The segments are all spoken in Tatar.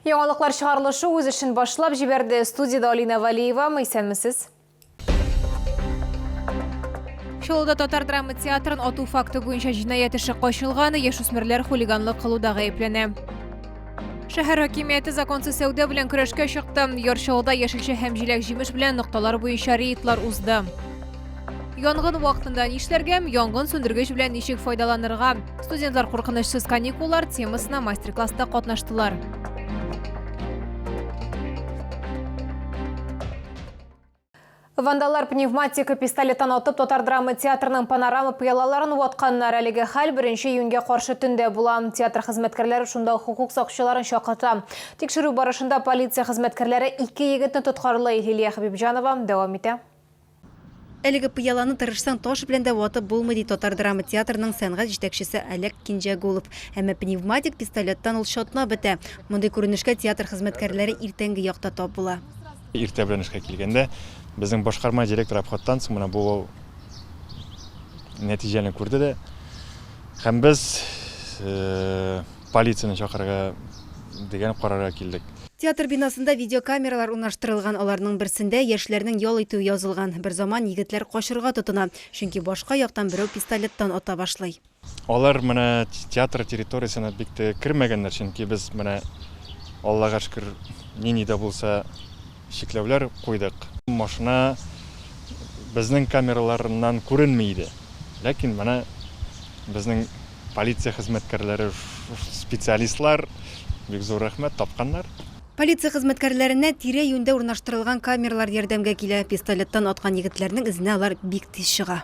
Яңалыклар чыгарылышы үз эшен башлап җибәрде. Студиядә Алина Валиева. Исәнмесез. Чаллыда татар драма театрын ату факты буенча җинаять эше качылган, яшүсмерләр хулиганлык кылуда гаепләнә. Шәһәр хакимияте законсыз сәүдә белән көрәшкә чыкты. Яр Чаллыда яшелчә һәм җиләк-җимеш белән нокталар буенча рейдлар узды. Янгын вакытында нишләргә, янгын сүндергеч белән ничек файдаланырга? Студентлар куркынычсыз каникуллар темасына мастер-класста катнаштылар. Вандаллар пневматика пистолеттан атып татар драма театрының панорама пыялаларын ватканнар. Әлеге хәл 1 июньгә каршы төндә була. Театр хезмәткәрләре шунда ук хокук сакчыларын чакырта. Тикшерү барышында полиция хезмәткәрләре ике егетне тоткарлый. Лилия Хәбибҗанова дәвам итә. Әлеге пыяланы тырышсаң таш белән дә ватып булмый, ди татар драма театрының сәнгать җитәкчесе Олег Кинҗәгулов. Әмма пневматик пистолеттан ул чатнап бетә. Мондый күренешкә театр хезмәткәрләре иртәнге якта тап була. Иртә белән эшкә килгәндә, безнең башкарма директор обходтан соң менә бу нәтиҗәне күрде дә һәм без полицияне чакырырга дигән карарга килдек. Театр бинасында видеокамералар урнаштырылган, аларның берсендә яшьләрнең ял итүе язылган. Берзаман егетләр качырга тотына, чөнки башка яктан берәү пистолеттан ата башлый. Алар менә театр территориясенә бик тә кермәгәннәр, чөнки без менә, Аллага шөкер, нинди дә булса чикләүләр куйдык. Машина безнең камераларыннан күренми иде, ләкин менә безнең Полиция хезмәткәрләре, специалистлар, бик зур рәхмәт, тапканнар. Полиция хезмәткәрләренә тирә-юньдә урнаштырылган камералар ярдәмгә килә. Пистолеттан аткан егетләрнең эзенә алар бик тиз чыга.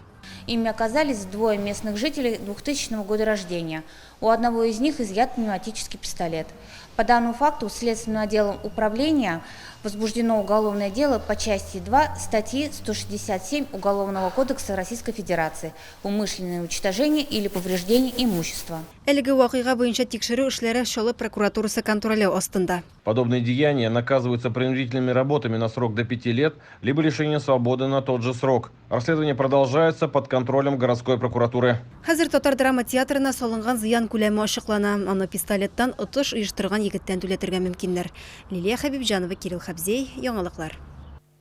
Ими оказались двое местных жителей 2000 года рождения. У одного из них изъят пневматический пистолет. По данному факту следственным отделом управления возбуждено уголовное дело по части 2 статьи 167 Уголовного кодекса Российской Федерации Умышленное уничтожение или повреждение имущества. Әлеге вакыйга буенча тикшерү эшләре Чаллы прокуратурасы контроле астында. Подобные деяния наказываются принудительными работами на срок до 5 лет, либо лишением свободы на тот же срок. Расследование продолжается под контролем городской прокуратуры. Хәзер татар драма театрына салынган зыян күләме ачыклана. Аны пистолеттан отыш оештырган егеттән түләтергә мөмкиннәр. Лилия Хәбибҗанова, Кирилл Хәбзей, Яңалыклар.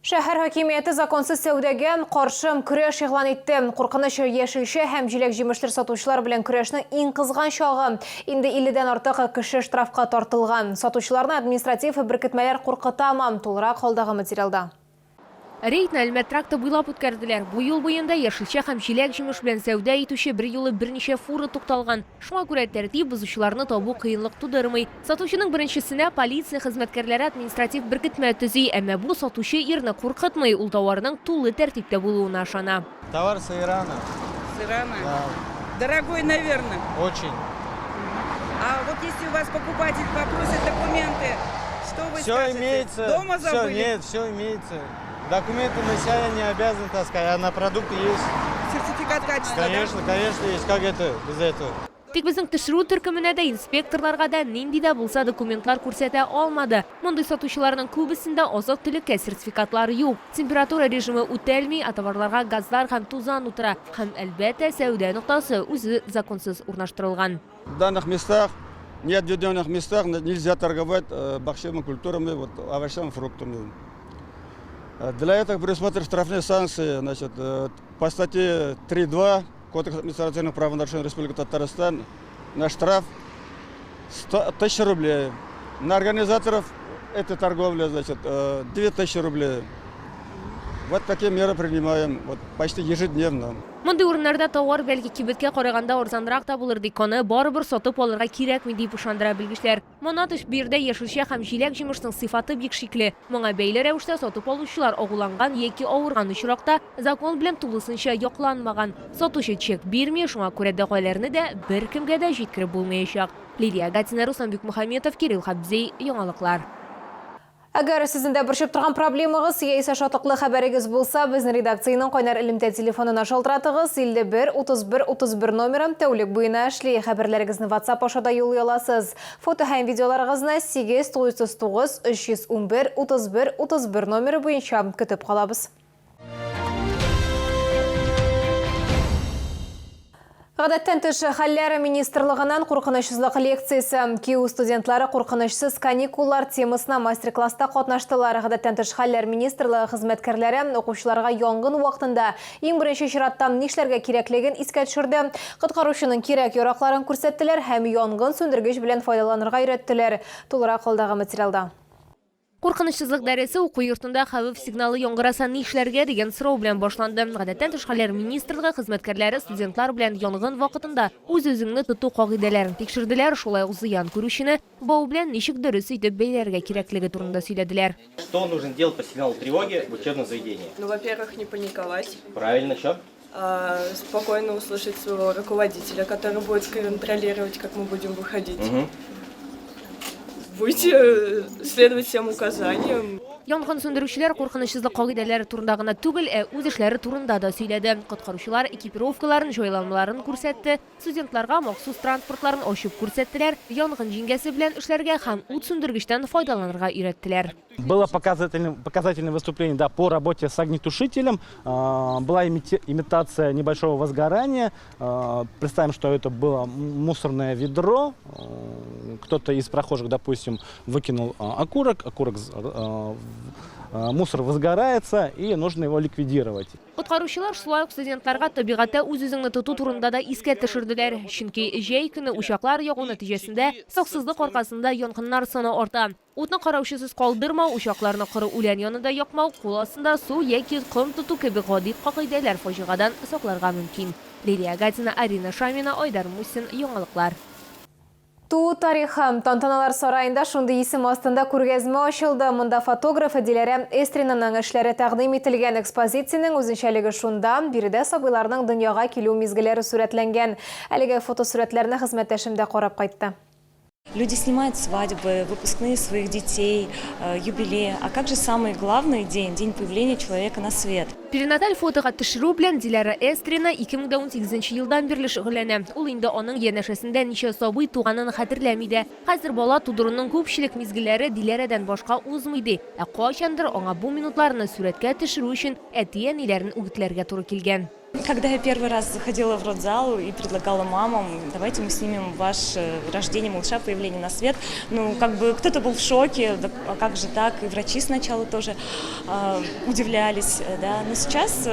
Шәһәр хакимияте законсыз сәүдәгә каршы көрәш игълан итте. Куркыныч яшелчә һәм җиләк-җимешләр сатучылар белән көрәшнең иң кызган чагы. Инде 50 дән артык кеше штрафка тартылган. Сатучыларны административ беркетмәләр куркытамы? Тулырак алдагы материалда. Рейдны Әлмәт тракты буйлап үткәрделәр. Бу юл буенда яшелчә һәм җиләк-җимеш белән сәүдә итүче берьюлы берничә фура тукталган. Шуңа күрә тәртип бозучыларны табу кыенлык тудырмый. Сатучының беренчесенә полиция хезмәткәрләре административ беркетмә төзи, әмма бу сатучы ирне куркытмый, ул товарның тулы тәртиптә булуына ышана. Товар с Ирана. С Ирана? Да. Дорогой, наверное. Очень. А вот если у вас покупатель попросит документы, что вы Все скажете? имеется. Дома Все, забыли? нет, все имеется. Документы на себя я не обязан таскать, а на продукты есть. Сертификат качества, да? Конечно, конечно есть. Как это без этого? Тик безнең төшерү төркеменә дә, инспекторларга да нинди дә булса документлар күрсәтә алмады. Мондый сатучыларның күбесендә азык-төлеккә сертификатлар юк. Температура режимы үтәлми, ә товарларга газлар һәм тузан утыра. Һәм, әлбәттә, сәүдә ноктасы үзе законсыз урнаштырылган. В данных местах, не отведенных местах нельзя торговать э, бахчевыми культурами, вот, овощами, фруктами. Э, для этого предусмотрены штрафные санкции значит, э, по статье 3.2 Кодекса административных правонарушений Республики Татарстан на штраф 100 тысяч рублей. На организаторов этой торговли значит, 2000 рублей. Вот такие меры принимаем вот, почти ежедневно. Мондый урыннарда товар бәлки кибеткә караганда арзанрак та булыр, тик аны барыбер сатып алырга кирәкми, дип ышандыра белгечләр. Моннан тыш, биредә яшелчә һәм җиләк-җимешнең сыйфаты бик шикле. Моңа бәйле рәвештә сатып алучылар агуланган яки авырган очракта закон белән тулысынча якланмаган. Сатучы чек бирми, шуңа күрә дәгъваләрне дә беркемгә дә җиткереп булмаячак. Лилия Гатина, Руслан Бикмөхәммәтов, Кирилл Хабзей, Яңалыклар. Әгәр сезне дә борчып торган проблемагыз яисә шатлыклы хәбәрегез булса, безнең редакциянең кайнар элемтә телефонына шалтыратыгыз, 51 31 31 номеры тәүлек буена эшли. Хәбәрләрегезне WhatsApp аша да юллый аласыз. Фото һәм видеоларыгызны 8 909 311 31 31 номеры буенча көтеп калабыз. Гадәттән тыш хәлләр министрлыгыннан куркынычсызлык лекциясе. КИУ студентлары куркынычсыз каникуллар темасына мастер-класста катнаштылар. Гадәттән тыш хәлләр министрлыгы хезмәткәрләре укучыларга янгын вакытында иң беренче чиратта нишләргә кирәклеген искә төшерде, коткаручының кирәк-яракларын күрсәттеләр һәм янгын сүндергеч белән файдаланырга өйрәттеләр. Тулырак алдагы материалда. Куркынычсызлык дәресе уку йортында хәвеф сигналы яңгыраса нишләргә дигән сорау белән башланды. Гадәттән тыш хәлләр министрлыгы хезмәткәрләре студентлар белән янгын вакытында үз-үзеңне тоту кагыйдәләрен тикшерделәр, шулай ук зыян күрүчене бау белән ничек дөрес итеп бәйләргә кирәклеге турында сөйләделәр. Что нужно делать по сигналу тревоги в учебном заведении? Ну, во-первых, не паниковать. Правильно, еще? Спокойно услышать своего руководителя, который будет контролировать, как мы будем выходить. Угу. Выйти, следовать всем указаниям. Янгын сүндерүчеләр куркынычсызлык кагыйдәләре турында гына түгел, ә үз эшләре турында да сөйләде. Коткаручылар экипировкаларын, җайланмаларын күрсәтте, студентларга махсус транспортларын ачып күрсәттеләр, янгын җиңгәсе белән эшләргә һәм ут сүндергечтән файдаланырга өйрәттеләр. Было показательное выступление, да, по работе с огнетушителем. Была имитация небольшого возгорания. Представим, что это было мусорное ведро. Кто-то из прохожих, допустим, выкинул окурок. Мусор возгорается, и нужно его ликвидировать. Коткаручылар шулай ук студентларга табигатьтә үз-үзеңне тоту турында да искә төшерделәр. Чөнки җәй көне учаклар ягу нәтиҗәсендә саксызлык аркасында янгыннар саны арта. Утны караучысыз калдырмау, учакларны коры үлән янында якмау, кул астында су яки ком тоту кебек гади кагыйдәләр фаҗигадан сакларга мөмкин. Лилия Гатина, Арина Шамина, Айдар Мусин, Яңалыклар. Туу тарихы. Тантаналар сараенда шундый исем астында күргәзмә ачылды. Монда фотограф Диләрә Эстринаның эшләре тәкъдим ителгән. Экспозициянең үзенчәлеге шунда, биредә сабыйларның дөньяга килү мизгелләре сурәтләнгән. Әлеге фотосурәтләрне хезмәттәшем дә карап кайтты. Люди снимают свадьбы, выпускные своих детей, юбилеи. А как же самый главный день, день появления человека на свет? Перинаталь фотога төшерү белән Диләрә Эстрина 2018 елдан бирле шөгыльләнә. Ул инде аның янәшәсендә ничә сабый туганын хәтерләми дә. Хәзер бала тудыруның күпчелек мизгелләре Диләрәдән башка узмый, ди. Ә кайчандыр аңа бу минутларны сурәткә төшерү өчен әти-әниләрен үгетләргә туры килгән. Когда я первый раз заходила в родзал и предлагала мамам, давайте мы снимем ваше рождение малыша, появление на свет, ну, как бы кто-то был в шоке, да, а как же так, и врачи сначала тоже удивлялись, да, но сейчас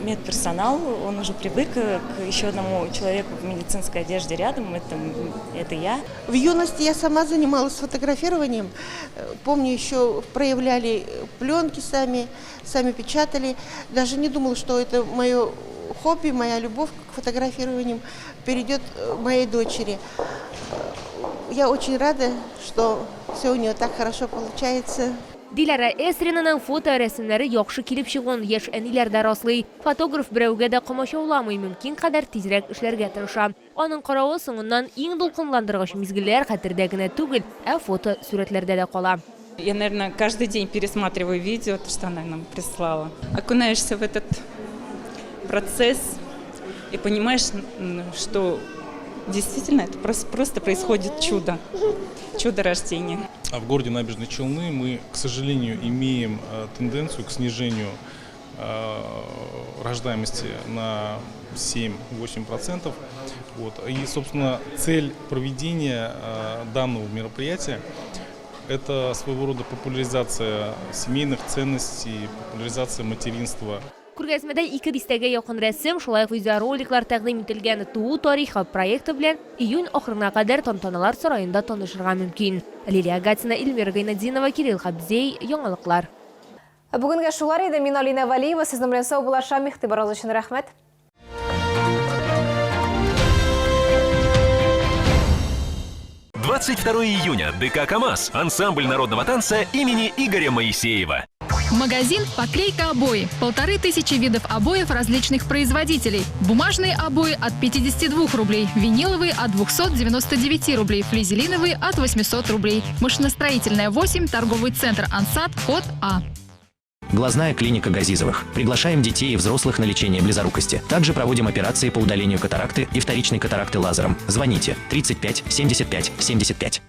медперсонал, он уже привык к еще одному человеку в медицинской одежде рядом, это я. В юности я сама занималась фотографированием, помню, еще проявляли пленки сами, сами печатали, даже не думала, что это мое хобби, моя любовь к фотографированию перейдет моей дочери. Я очень рада, что все у нее так хорошо получается. Диләрә Эсринаның фоторәсемнәре яхшы килеп чыгуын яшь әниләр дә раслый. Фотограф берәүгә дә комачауламый, мөмкин кадәр тизрәк эшләргә тырыша. Аның каравы, соңыннан иң дулкынландыргыч мизгелләр хәтердә генә түгел, ә фотосурәтләрдә дә кала. Я, наверное, каждый день пересматриваю видео, то, что она нам прислала. Окунаешься в этот процесс и понимаешь, что действительно это просто происходит чудо, чудо рождения. А в городе Набережные Челны мы, к сожалению, имеем тенденцию к снижению рождаемости на 7-8%. Вот. И, собственно, цель проведения данного мероприятия – это своего рода популяризация семейных ценностей, популяризация материнства. Күргәзмәдә ике дистәгә якын рәсем, шулай ук видеороликлар тәкъдим ителгән. Туу тарихы проекты белән июнь ахырына кадәр Тантаналар сараенда танышырга мөмкин. Лилия Гатина, Эльмира Гайнетдинова, Кирилл Хабзей, Яңалыклар. Бүгенгә шулар иде. Мин Алина Валиева, сезнең белән саубуллашам. Игътибарыгыз өчен рәхмәт. 22 июня. ДК «КамАЗ». Ансамбль народного танца имени Игоря Моисеева. Магазин «Поклейка обои». 1500 видов обоев различных производителей. Бумажные обои от 52 рублей, виниловые от 299 рублей, флизелиновые от 800 рублей. Машиностроительная 8, торговый центр «Ансат», код А. Глазная клиника Газизовых. Приглашаем детей и взрослых на лечение близорукости. Также проводим операции по удалению катаракты и вторичной катаракты лазером. Звоните 35 75 75.